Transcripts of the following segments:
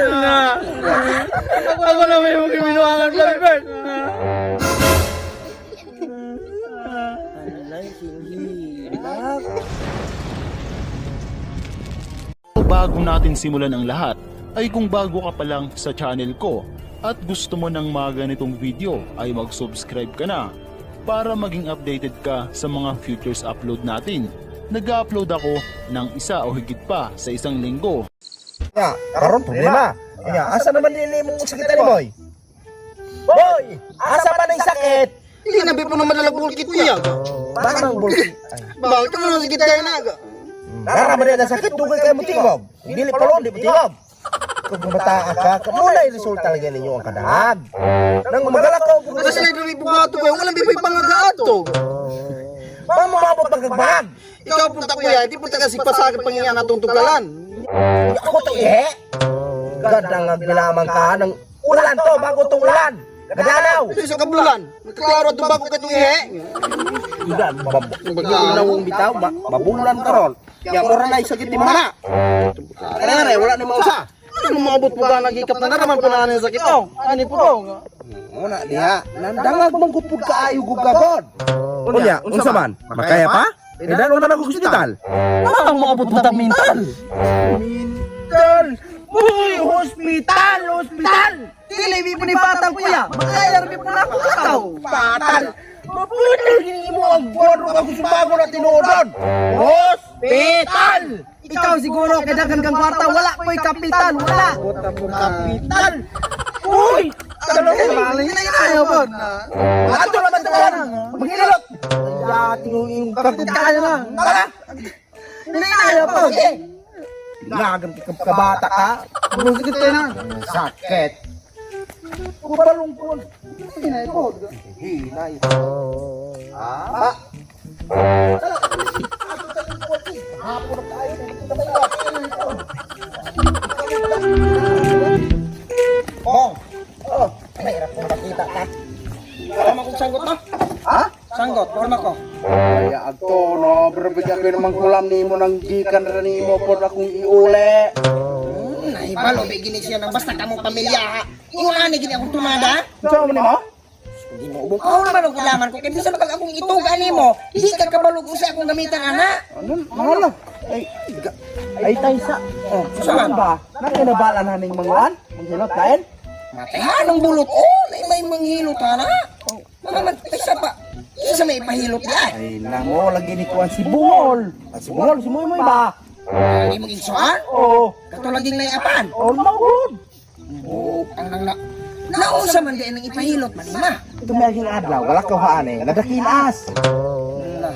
Na. Ako na may mong giminuangan, Flappy Bird. Alay, singhilak. Bago natin simulan ang lahat, ay kung bago ka pa lang sa channel ko at gusto mo ng mga ganitong video ay mag-subscribe ka na para maging updated ka sa mga futures upload natin. Nag-upload ako ng isa o higit pa sa isang linggo. Nga, karon problema. Nga, asa naman nili mong sakit ani, boy? Boy, asa man ang sakit? Hindi na po naman dalag bulkit niya. Bakit ang bulkit? Bakit ka naman sakit tayo na? Nara man ang sakit, dugay kayo mo tingog. Dili palon, di mo tingog. Kung bumataa ka, kamuna yung resulta lagi ninyo ang kadahag. Nang magalakaw po Kasi sila diri buhato ko, walang bibig pangagaato. Pamamabot pagkagbahag. Ikaw punta kuya, hindi punta kasi pasakit pangingyan atong tugalan. Ako to ihe. Gandang nagbilamang ka ng ulan to, bago tong ulan. Gadanaw. Ito sa kablulan. Nagklaro at bago ka itong ihe. Ulan, mabulawong bitaw, mabulan karon. Ya mura na sakit ni mana. Kaya nga wala ni mausa. Ano maabot po ka nagikap na naman po na ang sakit oh. Ani po to. Una diha, nandangag man ko pud kaayo gug gagod. Unya, unsa man? Makaya pa? Eh dalo na ko hospital. Ano maabot po ta mental? Mental. Uy, hospital, hospital. Dili bi po ni patang kuya. Makaya rin po na ako kataw. Patal. Maputol gini mo ang buwan ro ako subago na tinuodon. Hospital. Ikaw siguro kay daghan kang kwarta, wala ko'y kapital, wala. Kapital. Uy, ano Ayaw po. Ato naman taon. Maghilot. Dati yung Kapital na. Tara. Ayaw po. Lagan ka kabata ka. Sakit tayo na. Sakit. Kupalungkol. Hinay ko. Hinay. Ah. Bong. Oh, mahirap kung makita ka. Tama kong sanggot na. Ha? Sanggot, forma ko. Ay, agto no, pero bigyan ko naman kulam nimo nang gikan ra nimo pod akong iuli. Nahibalo, bigini siya ng basta kamong pamilya ha. Ingon ani gini akong tumada. Sa mo nimo? Ginoo, kao naman ang kulaman ko. Kaya bisa makag akong ituga nimo. Di ka kabalog usa akong gamitan ana. Ano? Mahal Ay, ay taysa. Oh, saan ba? Nakinabalan haning manguan? Manghilot kain? Matay hanong bulot. Oh, nay may manghilot ana. Mga magtaysa pa. Isa may ipahilot di ay. Ay, namo lagi ni kuan si Bungol. Ah, si Bungol, si Muy Muy ba? Hindi mo igsuan. Oo. Kato laging naiapan. Oh, magud. Oh, ang nang na. Nausa man di ang ipahilot man ma. Ito may aging adlaw, wala ka haan eh. Nadakinas. Na.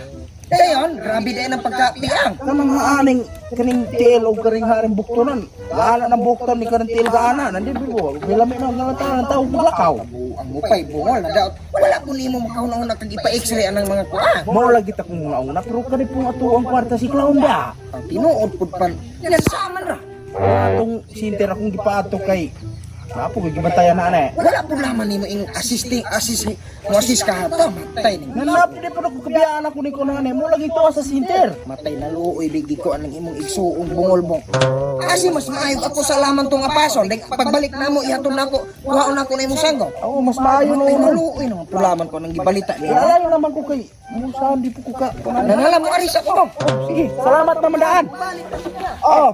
Dayon, grabe di ang pagkapiang. Kanang haaning kaning tiil o kaning haaning buktonan. Gaana ng bukton ni kaning tiil gaana. Nandito mo, bilami na ang galantaran ng tao maglakaw. Ang mupay bungol na daot. Wala po nimo makauna-una kag ipa-x-ray anang mga kuan. Mao lagi ta kung una pero kani pong ato ang kwarta si Clown ba. Ang tinuod pud pan. Nasaman ra. Atong sinter akong gipaato kay Napo kay gibantayan na ane. Wala po laman nimo ing assisting assist mo assist ka to matay ning. Nanap di po ako kabiyaan ako ni kunane mo lagi to sa sinter. Matay na luoy bigi ko anang imong igsuong bungol-bong. Asi mas maayo ako sa laman tong apason. Dahil pagbalik namo ihatod nako, kuhaon nako na imong sanggol. Oo, mas maayo Matay na no. luoy naman pulaman ko nang gibalita niya. Alalayo naman ko kay Musa di po ko ka. kunane. Nangalam mo ari sa ko. Oh, sige, salamat naman daan. Oo.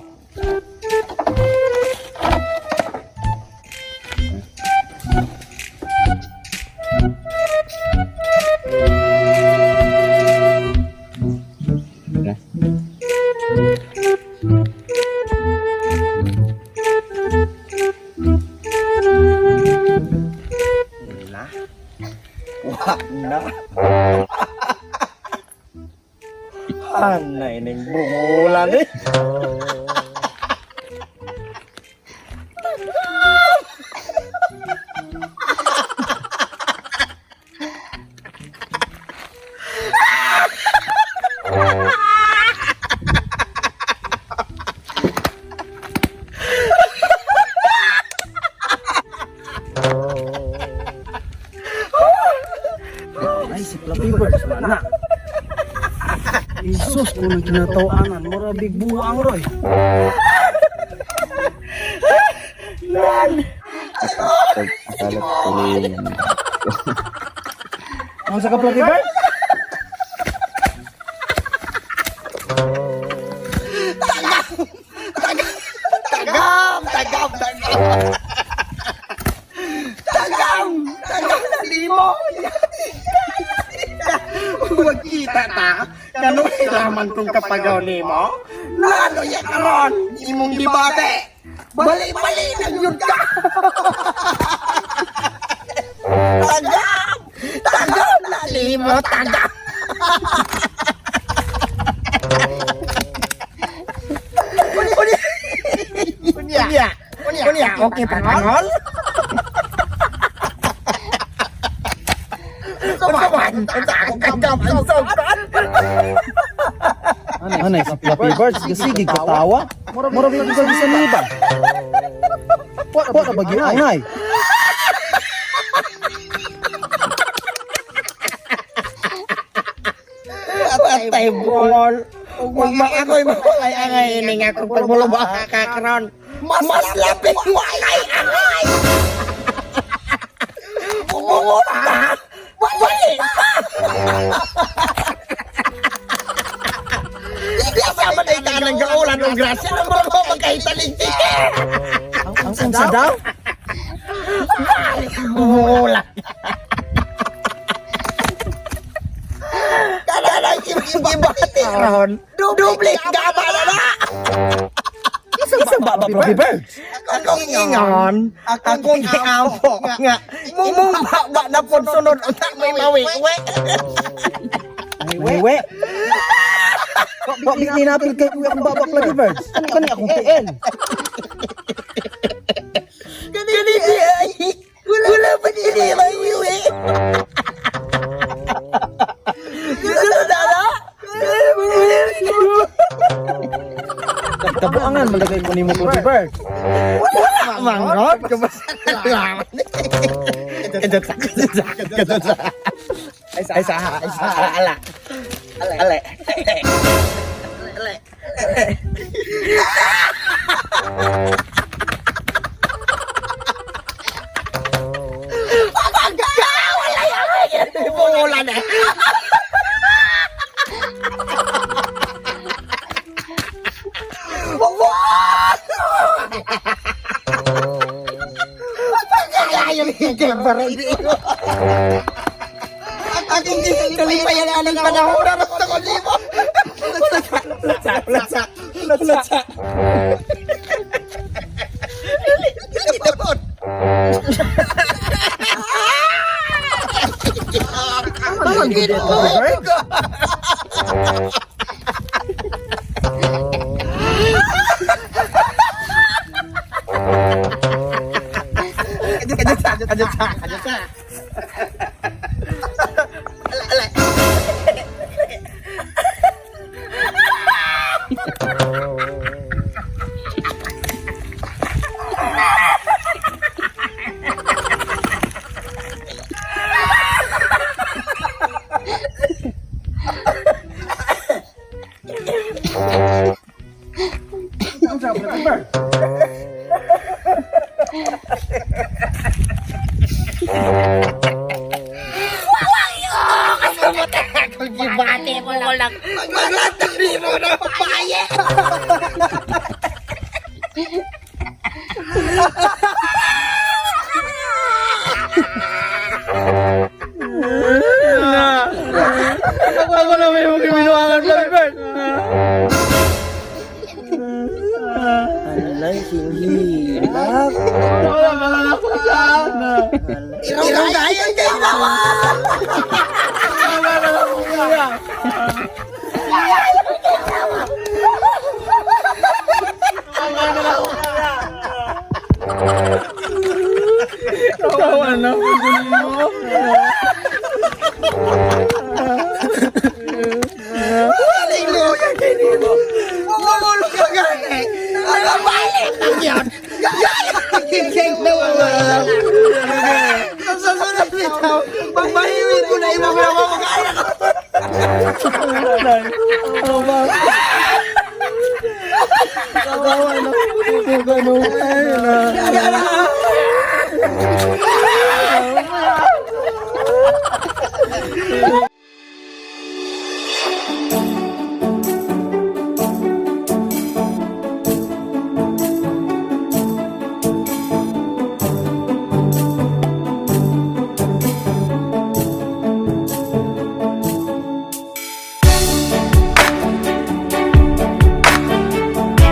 Na. Wa na. Anay ning bungulan eh. Ay, si Flappy Birds man na. Jesus, kung nang kinatawanan, mura big buang roy. Akala ko tuloy yan. Ang sa ka, Fluffy Bird? Tagam! Tagam! Tagam! Tagam! Tagam na limo! Magkita ta! Kano raman kong kapagaw nimo? Lalo ya karon! Imong dibate! Bali-bali na yun ka! Tagam! Tagam na limo! Tagam! Unya! Unya! Unya! Okay pa pangol? Sumawan! Tagam! Sumawan! Anay, si Fluffy Bird, sige, katawa. Mura big buang sa niba. Wa ka ba gyud angay? Atay bungol. Ug maakoy mawalay angay ini nga kung pagbuluba ka karon. Mas lapit walay angay. Bungol ta. Wali pa. Di sa man ay tanang gaulan og grasya nang mo magkahitalig. Ang unsa daw? Bungol. Kanang ibibati ron. Doble gaba na na. Isang baba, Fluffy Bird. Akong ingon, akong giampo nga imong baba na pod sunod unta may mawi. Wewe. Wa big ninapil kay kuya akong baba, Fluffy Bird. Ano kani akong TL? Kani di ay wala pa di ni mawi. Sunod na na. Kabuangan malagay ko nimo, Fluffy Bird. Wala mangrod kabasalan. Ay sa ay sa ala. Ale. Ale. Wala na. Pagkakayo kay barangay. Akong kalipayan anang panahon na sa kalibo. Latsa, latsa, latsa. Fluffy Bird. Unsa, Fluffy Bird? Gibate mo lang. Magmatari mo na paye. Ako na may mong giminuangan, Fluffy Bird. Alay, hinghilak. Wala mga ako sana. Irong kayo naman. Wala na ako kuya. Tawa na ako mo. Walang luya kay Nino. Bumulong ka gani. Ano balik lang yun? Gagawin na wala. Sa susunod bitaw, pagbahiwin ko na imong mga mukha. Ano ba? Kawawa na. Ano? Ayun na.